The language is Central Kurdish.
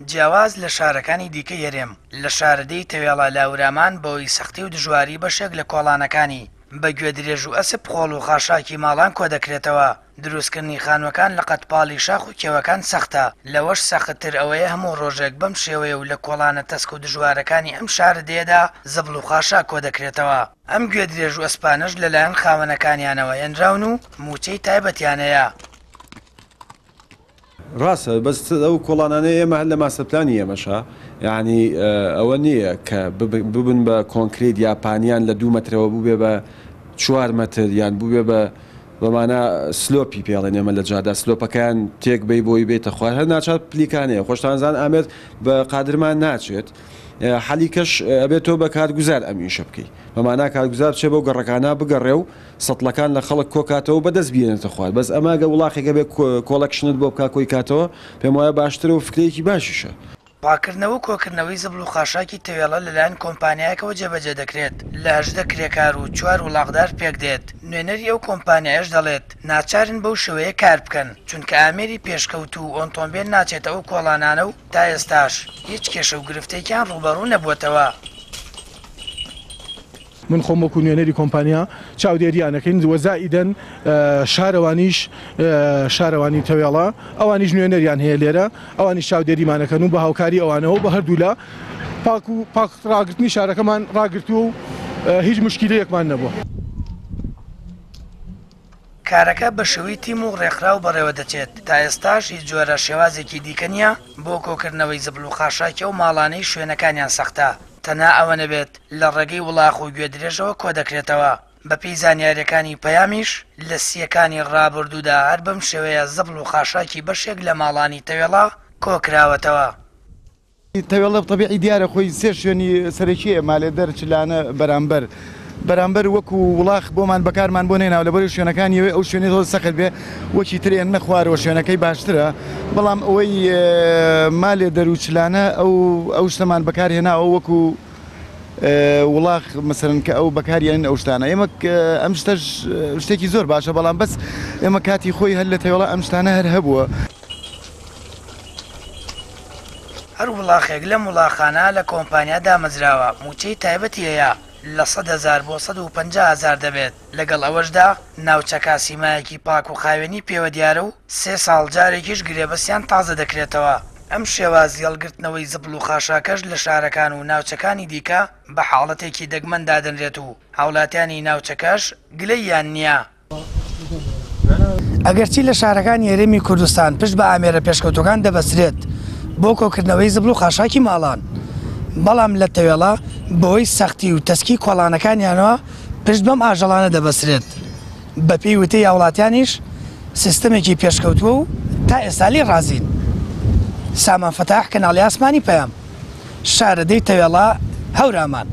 جیاواز لە شارەکانی دیکەی هەرێم، لە شارەدێی تەوێڵە لە هەورامان بەهۆی سەختی و دژواری بەشێک لە کۆڵانەکانی بە گوێدرێژ و ئەسپ خۆڵ و خاشاکی ماڵان کۆدەکرێتەوە، دروستکردنی خانووەکان لە قەدپاڵی شاخ و کێوەکان سەختە، لەوەش سەختتر ئەوەیە هەموو ڕۆژێک بەم شێوەیە و لە کۆڵانە تەسک و دژوارەکانی ئەم شارەدێیەدا زبڵ و خاشاک کۆدەکرێتەوە. ئەم گوێدرێژ و ئەسپانەش لەلایەن خاوەنەکانیانەوە هێنراون و مووچەی تایبەتیان هەیە. ڕاستە بەس ئەو کۆڵانانەی ئێمە هەر لە ماستەرپلانی ئێمەشە یانی ئەوە نییە کە ببن بە کۆنکریت یا پانیان لە دوو مەترەوە بووبێ بە چوار مەتر یان بووبێ بە بەمانە سلۆپی پێڵێن ئێمە لە جادا سلۆپەکەیان تێک بەی بۆی بێتە خوار هەر ناچار پلیکانەیە خۆشتان زان ئامێر بە قادرمان ناچێت حەلی کەش ئەبێت تۆ بە کارگوزار ئەم ئیشە بکەی بەمانا کارگوزار بچێ بەو گەڕەکانە بگەڕێ و سەتڵەکان لە خەڵک کۆکاتەوە و بەدەست بیێنێتە خوار بەس ئەمە گەر وڵاخێک هەبێ کۆڵەکشنت بۆ بکا کۆی کاتەوە پێم وایە باشترە و فکرەیەکی باشیشە. پاککردنەوە و کۆکردنەوەی زبڵ و خاشاکی تەوێڵە لەلایەن کۆمپانیایەکەوە جێبەجێ دەکرێت، لە 18 کرێکار و چوار وڵاخدار پێکدێت، نوێنەری ئەو کۆمپانیایەش دەڵێت، ناچارن بەو شێوەیە کار بکەن، چونکە ئامێری پێشکەوتوو و ئۆتۆمبێل ناچێتە ئەو کۆڵانانە و تا ئێستاش هیچ کێشە و گرفتێکیان ڕووبەڕوو نەبووەتەوە. من خۆم وەکو نوێنەری کۆمپانیا چاودێریان ئەکەین و زائیدەن شارەوانیش شارەوانی تەوێڵە ئەوانیش نوێنەریان هەیە لێرە ئەوانیش چاودێریمان ئەکەن و بە هاوکاری ئەوانەوە بە هەردوولا پاک و پاک ڕاگرتنی شارەکەمان ڕاگرتووە و هیچ مشکیلەیەکمان نەبووە. کارەکە بە شێوەی تیم و ڕێکخراو بەڕێوەدەچێت، تا ئێستاش هیچ جۆرە شێوازێکی دیکە نییە بۆ کۆکردنەوەی زبڵ و خاشاکی ئەو ماڵانەی شوێنەکانیان سەختە، تەنها ئەوە نەبێت لە ڕێگەی وڵاخ و گوێدرێژەوە کۆدەکرێتەوە، بەپێی زانیارییەکانی پەیامیش لە سییەکانی ڕابردوودا هەر بەم شێوەیە زبڵ و خاشاکی بەشێک لە ماڵانی تەوێڵە کۆکراوەتەوە. تەوێڵە تەبیعی دیارە خۆی سێ شوێنی سەرەکی مالێ دەر چلانە بەرامبەر بەرامبەر وەکو وڵاخ بۆمان بەکارمان بۆ نێناو لەبەری شوێنەکانی ئەوێ ئەو شوێنی زۆر سەخت بێ وەکی تر ئێنە خوارەوە شوێنەکەی باشترە بەڵام ئەوەی مالێ دەر و چلانە ئەو ئەو شتەمان بەکار هێناوە وەکو وڵاخ مەسەرن کە ئەو بەکاریان ئەو شتانە ئێمە ئەم شتەش شتێکی زۆر باشە بەڵام بەس ئێمە کاتی خۆی هەر لە تەوێڵە ئەم شتانە هەر هەبووە. هەر وڵاخێک لەم وڵاخانە لە کۆمپانیا دامەزراوە مووچەی تایبەتی هەیە لە 100 هەزار بۆ 150 هەزار دەبێت، لەگەڵ ئەوەشدا ناوچەکە سیمایەکی پاک و خاوێنی پێوە دیارە و سێ ساڵ جارێکیش گرێبەستیان تازە دەکرێتەوە. ئەم شێوازی هەڵگرتنەوەی زبڵ و خاشاکەش لە شارەکان و ناوچەکانی دیکە بە حاڵەتێکی دەگمەن دادەنرێت و هاوڵاتیانی ناوچەکەش گلەییان نییە. ئەگەرچی لە شارەکانی هەرێمی کوردستان پشت بە ئامێرە پێشکەوتووەکان دەبەسترێت بۆ کۆکردنەوەی زبڵ و خاشاکی ماڵان، بەڵام لە تەوێڵە بەهۆی سەختی و تەسکی کۆڵانەکانیانەوە پشت بەم ئاژەڵانە دەبەسترێت، بەپێی وتەی هاوڵاتیانیش سیستەمێکی پێشکەوتووە و تا ئێستا لێی ڕازین. سامان فەتاح، کەناڵی ئاسمانی پەیام، شارەدێی تەوێڵە، هەورامان.